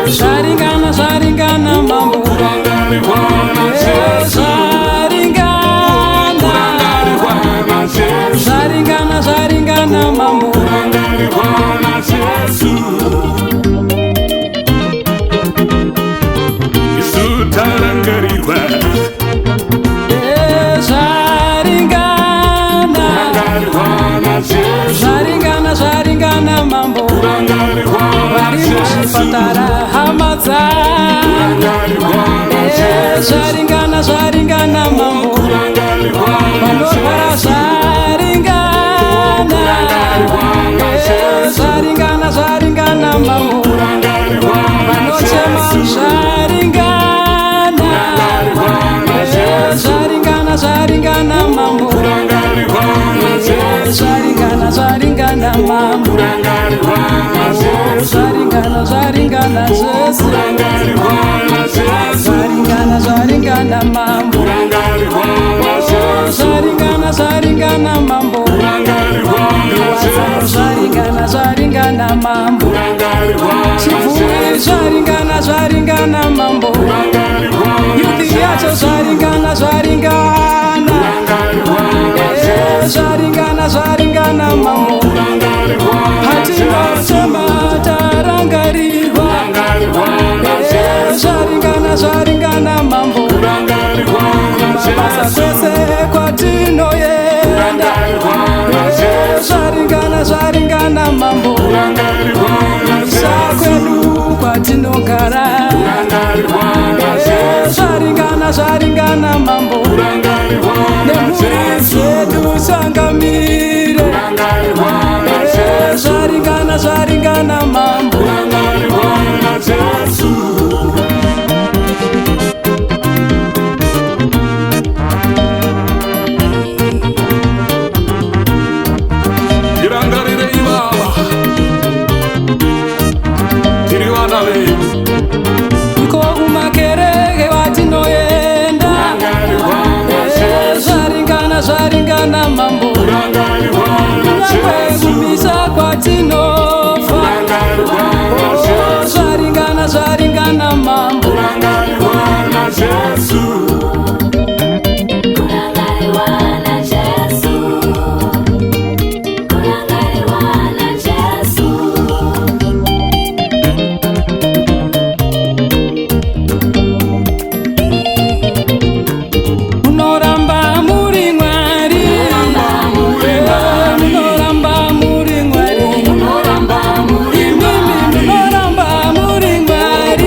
Zvaringana, zvaringana mambo. Kurangarirwa naJesu. Zvaringana. Kurangarirwa naJesu. Zvaringana, zvaringana mambo. Kurangarirwa naJesu. Isu tarangarirwa. Zvaringana. Kurangarirwa naJesu. Zvaringana, zvaringana mambo. Kurangarirwa Vari naJesu. muzvipatara, hama dzangu. Kurangarirwa naJesu. Zvaringana, zvaringana mambo. Kurangarirwa Vanorwara, naJesu. zvaringana. Kurangarirwa naJesu. Zvaringana, zvaringana mambo. Kurangarirwa Vanochema, naJesu. zvaringana. Kurangarirwa naJesu. Zvaringana, zvaringana mambo. Kurangarirwa naJesu. Zvaringana, zvaringana mambo. Kurangarirwa naJesu. Zvaringana, zvaringana Jesu. Kurangarirwa naJesu. Zvaringana, zvaringana mambo. Kurangarirwa naJesu. Zvaringana, zvaringana mambo. Kurangarirwa naJesu. Zvaringana, zvaringana mambo. Kurangarirwa Chipfuwe, naJesu. zvaringana, zvaringana mambo. Kurangarirwa Youth yacho, naJesu. zvaringana, zvaringana. Kurangarirwa naJesu. Zvaringana, zvaringana mambo. Kurangarirwa naJesu. Patinochema tarangarirwa. Kurangarirwa naJesu. Zvaringana, zvaringana mambo. Kurangarirwa Mabasa, naJesu. kwese kwatinoenda. Kurangarirwa naJesu. Zvaringana, zvaringana mambo. Kurangarirwa Misha naJesu. kwedu kwatinogara. Kurangarirwa naJesu. Zvaringana, zvaringana mambo. Kurangarirwa Nemhuri naJesu. dzedu changamire. Kurangarirwa naJesu. Zvaringana, zvaringana mambo. Kurangarirwa naJesu. Tirangarire ivava, tiri vana venyu. Iko kumakereke kwatinoenda. Kurangarirwa naJesu. Zvaringana, zvaringana mambo. Kurangarirwa Kunyangwe naJesu. kumisha kwatinobva. Kurangarirwa naJesu. Zvaringana, zvaringana mambo. Kurangarirwa naJesu. Kurangarirwa naJesu. Kurangarirwa naJesu. Munoramba muri Mwari. Munoramba muri Mwari. Munoramba muri Imimi munoramba muri Mwari.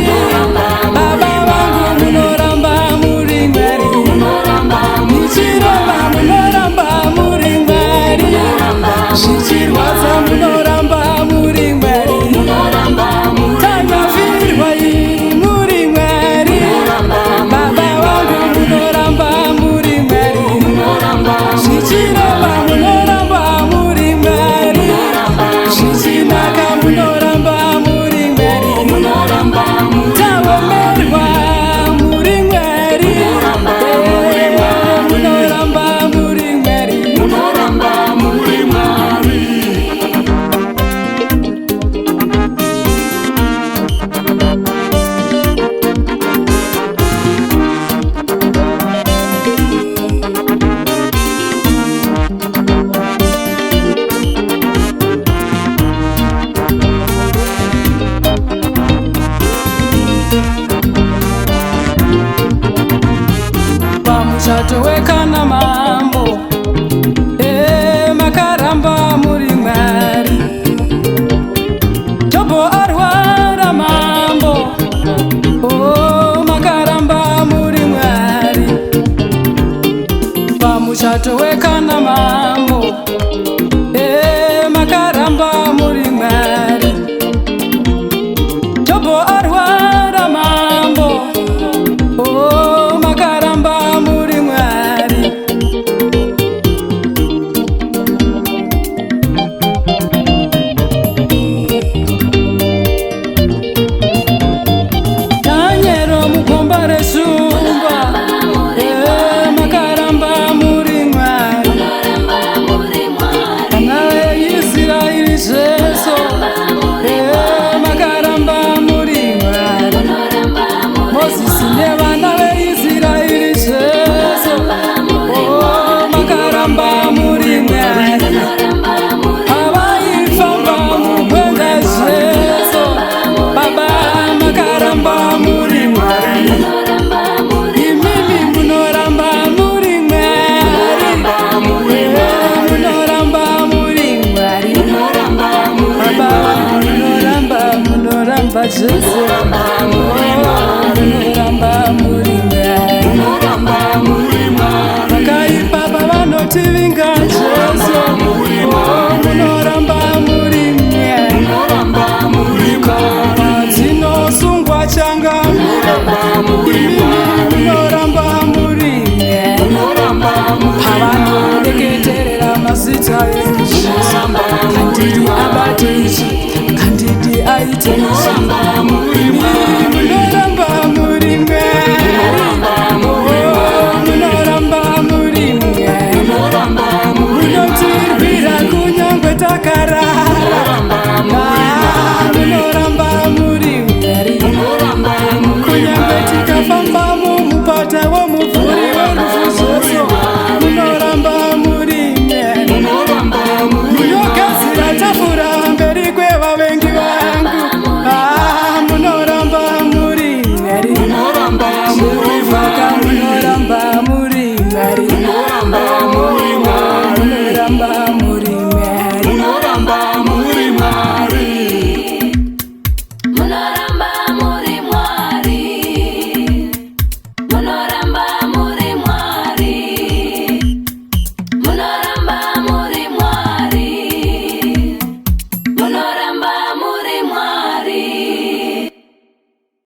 Jesu. Munoramba muri Mwari. Munoramba muri Mwari. Munoramba muri Mwari. Vakaipa pavanotivinga, Jesu. Muri Mwari. Munoramba muri Mwari. Munoramba muri Mwari. Dzinosungwa changa. Munoramba muri Mwari. Munoramba muri Mwari. Munoramba muri Mwari. Pavanodeketerera mazita enyu.